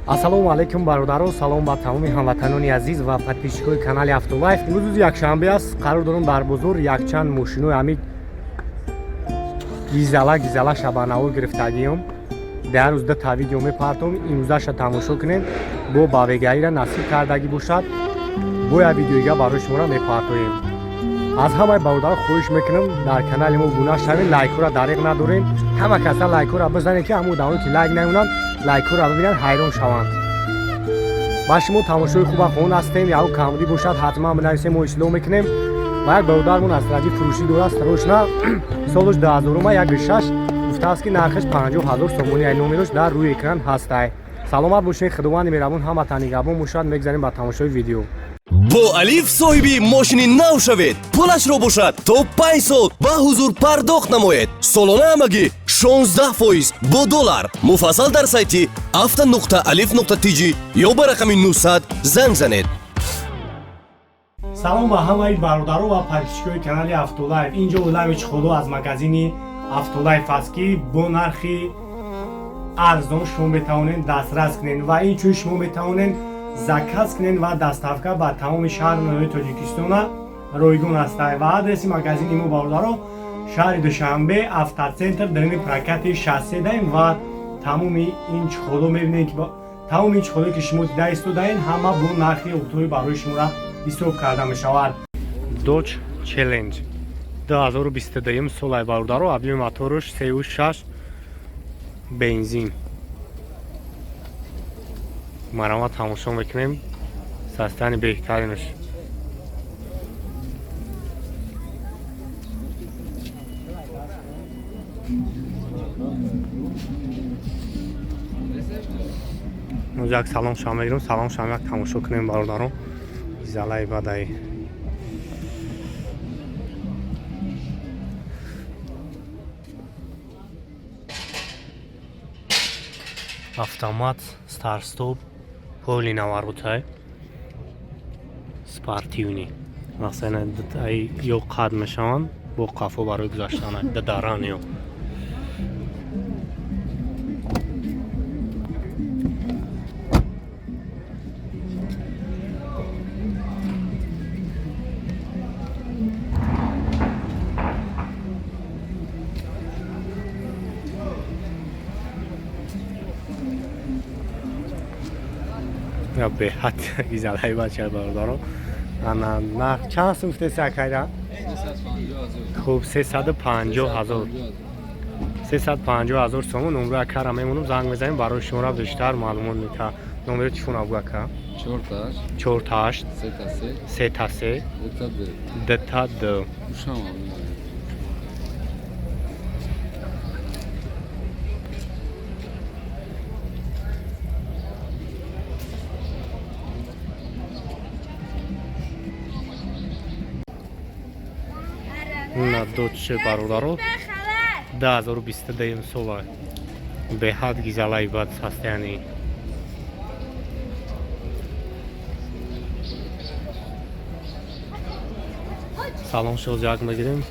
Ассалому алайкум, бародарон, салом ба тамоми ҳамватанони азиз ва подписчикои канали Автолайф. Имрӯз рӯзи якшанбе аст, қарор дорем дар бозор якчанд мошинои ҳамин гизала гизала шабанавор гирифтагиём. Дар рӯз дута видео мепартом, имрӯзаша тамошо кунем, бо бавегаира насиб кардагӣ бошад, бо як видеоига барои шуморо мепартоем. Аз ҳамаи бародарон хоҳиш мекунам, дар канали мо обуна шавед, лайкҳоро дариқ надорем, ҳама каса лайкҳоро бизанед, ки ҳамон одамое ки лайк намонанд, лайкҳоро бибинанд, ҳайрон шаванд. Ба шумо тамошои хуба хоҳон ҳастем. Ягон камбудӣ бошад, ҳатман бинависем, мо ислоҳ мекунем. Ва як бародармон аз раҷи фурӯшӣ дорад, срочно, солуш 2000-ума, 1,6 гуфтааст, ки нархаш 50 000 сомонӣ ай. Номерош дар рӯи экран ҳастай. Саломат бошед, худованди меҳрабон ҳаматан нигаҳбон бошад. Мегзарем ба тамошои видео. Бо Алиф соҳиби мошини нав шавед, пулашро бошад то 5 сол ба ҳузур пардохт намоед. Солона ҳамагӣ 16% бо доллар. Муфассал дар сайти авто.алиф.тж ё ба рақами 900 занг занед. Салом ба ҳамаи бародаро ва подписчикои канали Автолайф. Инҷо олами чехоло аз магазини Автолайф аст, ки бо нархи арзон шумо метавонед дастрас кунед ва инчунин шумо метавонед заказ кунед ва доставка ба тамоми шаҳру ноҳияи Тоҷикистона ройгон ҳастад. Ва адреси магазини мо, бародаро, шаҳри Душанбе, Автоцентр, дарини прокати шассе даем. Ва тамоми ин чехоло мебинед, ки тамоми ин чехолое ки шумо дида истодаед, ҳама бо нархи оптовӣ барои шуморо ҳисоб карда мешавад. Dodge Challenger 2022 солай, бародаро, объёми моторуш 3,6, бензин. Марама тамошо мекунем, состояни беҳтаринаш. Як салон шам мегирем, салон шам як тамошо кунем, бародарон. Залаи бадаи автомат, старт-стоп, полный наворотай, спортивный. Масалан, ё қад мешаванд бо қафо барои гузаштан даран ё беҳад гизалаи бача. Бародаро, ана нарх чанд сум гуфтеси, акайра? Хуб, 350 000, 350 000 сомон. Номро акара мемонам, занг мезанем, барои шуморо бештар маълумот мета. Номери телефона буг, ака. Чорта ҳашт, сета се, дта д. На Dodge, бародаро, 2022 сола, беҳад гизалаи бад состояние. Салон шоз як мегирем.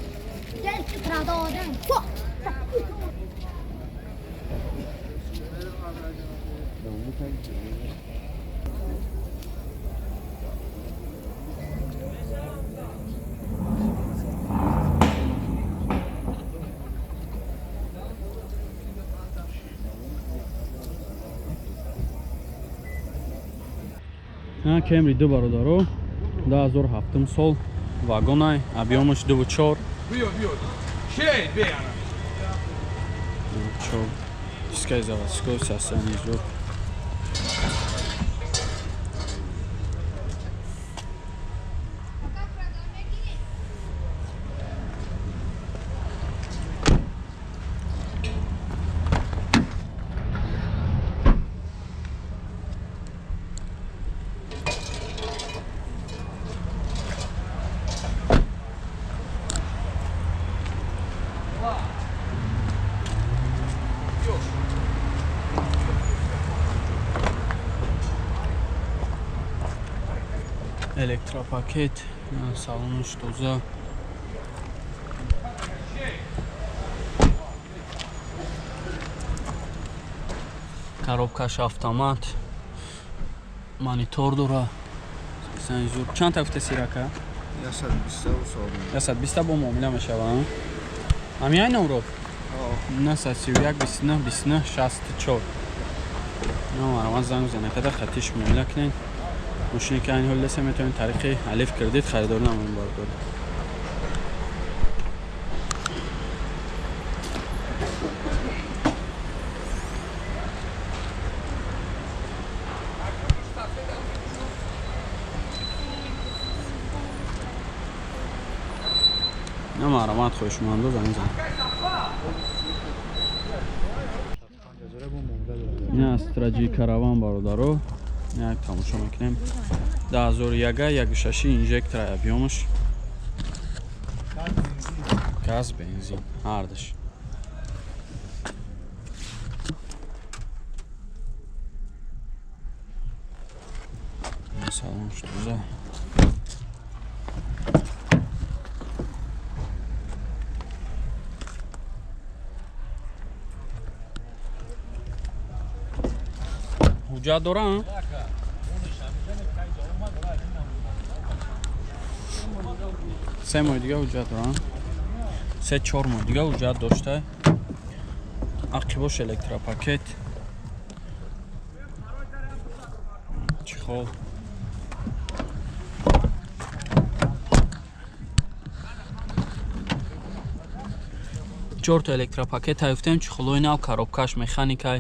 Кемри ду, бародаро, 2007 сол, вагонай, объёмаш 2,4. Чор дискаи заводской, состояние зур. Электропакет, салонаш тоза. Коробкаш автомат. Монитор дора. Чанд та гуфте сирака? 120 бо муомила мешава. Ами ай номро? 931 29 29 64. Номараман занг бизанед, када хатиш муомила кунед. Мошине ки айни ҳол леса метавонед тариқи Алиф Кредит харидорӣ намоед бародаро. Марамат хоҳишмандо занг зан. Ин Астраҷи караван бародаро, як тамошо мекунем. 2001 1.6 инжектор объёмаш. Газ, бензин, ҳардаш. Салон штуза. Ҳуҷҷат дорам? Се моҳи дига ҳуҷҷат дорам. 3-4 моҳ дига ҳуҷҷат дошта. Ақибош электропакет. Чехол. Чорта электропакет ҳайфтем, чехолои нав, коробкаш механикай.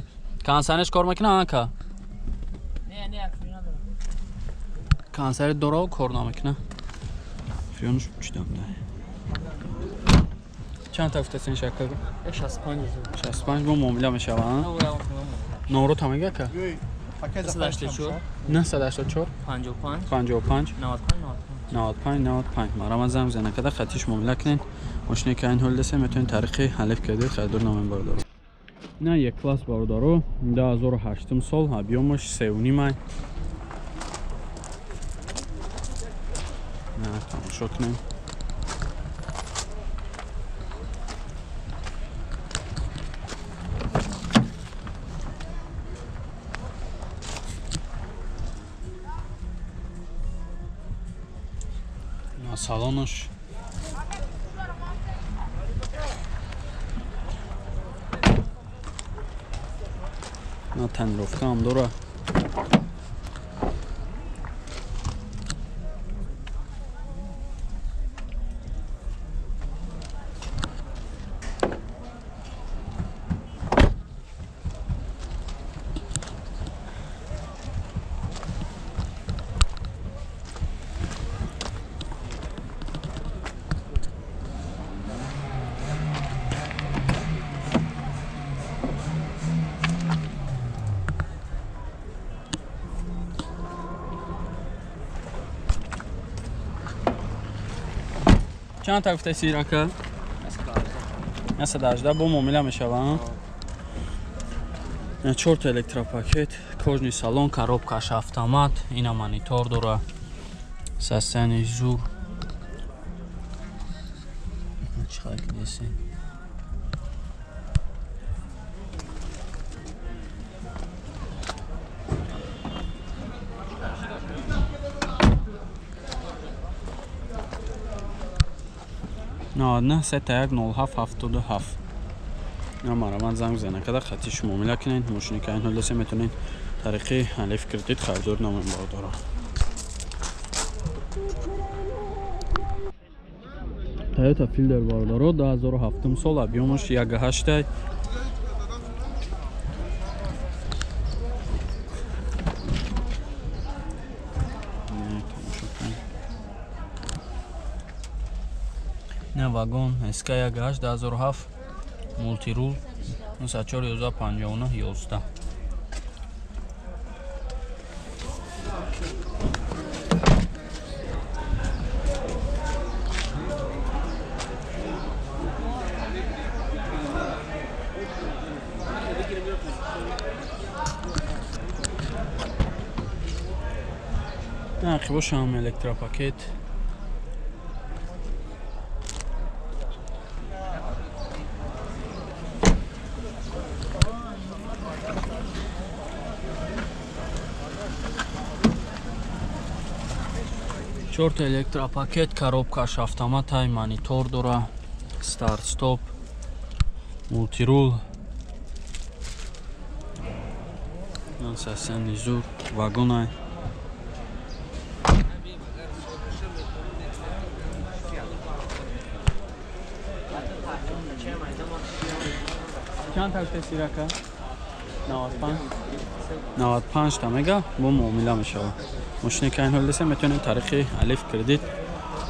Кансанеш кор мекунад ака? Кансари дора кор намекунад. Фионуш чидам да. Чанд та гуфтасен шака? 65. 65 бо муомила мешава, Номро та мега ка? 984 984 55 55 95 95 95. Марама занг бизанед, када хатиш муомила кунед. Мошине ки айн ҳол десе метавонед тариқи Алиф Кредит харидор намоед бародаро. На як класс бародаро, 2008 сол, объёмаш 3.5. На тамошо кунем. На салонаш. На тонировка ҳам дора. Чанд та гуфтаи сирака? 118 бо муомила мешава. Чорта электропакет, кожный салон, коробкаш автомат, ина монитор дора. Состояние зур. Чӣ кидеси? 99 31 07 77. Мараман занг бизанед, када хатиш муомила кунед. Мошине ки айн ҳол десе метавонед тариқи Алиф Кредит харидор намоед бародаро. Toyota Fielder бародаро, 2007 сол, объёмаш 1.8. На вагон СК 1.8 2007 мултирул 94 11 59 11. Ақибошам электропакет. Чорта электропакет, коробкаш автоматай, монитор дора, старт стоп, мультирул. Сасани зур вагонай. Чанд та сирака? 95. 95 та мега бо муомила мешавад. Мошине ки айн ҳол деса, метавонед тариқи Алиф Кредит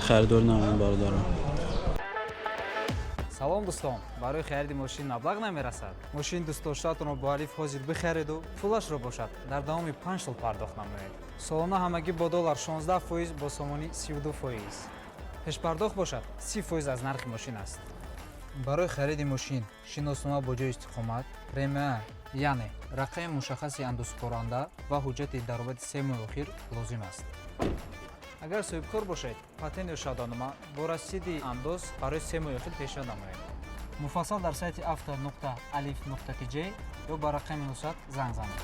харидор намоед, бародарон. Салом, дӯстон! Барои хариди мошин маблағ намерасад? Мошини дӯстдоштаатонро бо Алиф ҳозир бихареду пулашро бошад дар давоми 5 сол пардохт намоед. Солона ҳамагӣ бо доллар 16%, бо сомонӣ 32%. Пешпардохт бошад 30% аз нархи мошин аст. Барои хариди мошин шиноснома бо ҷои истиқомат, РМА, яъне рақами мушаххаси андозсупоранда, ва ҳуҷҷати даромади 3 моҳи охир лозим аст. Агар соҳибкор бошед, патент ё шаҳодатнома бо расиди андоз барои 3 моҳи охир пешниҳод намоед. Муфассал дар сайти авто нуқта алиф нуқта тж ё ба рақами 900 занг занед.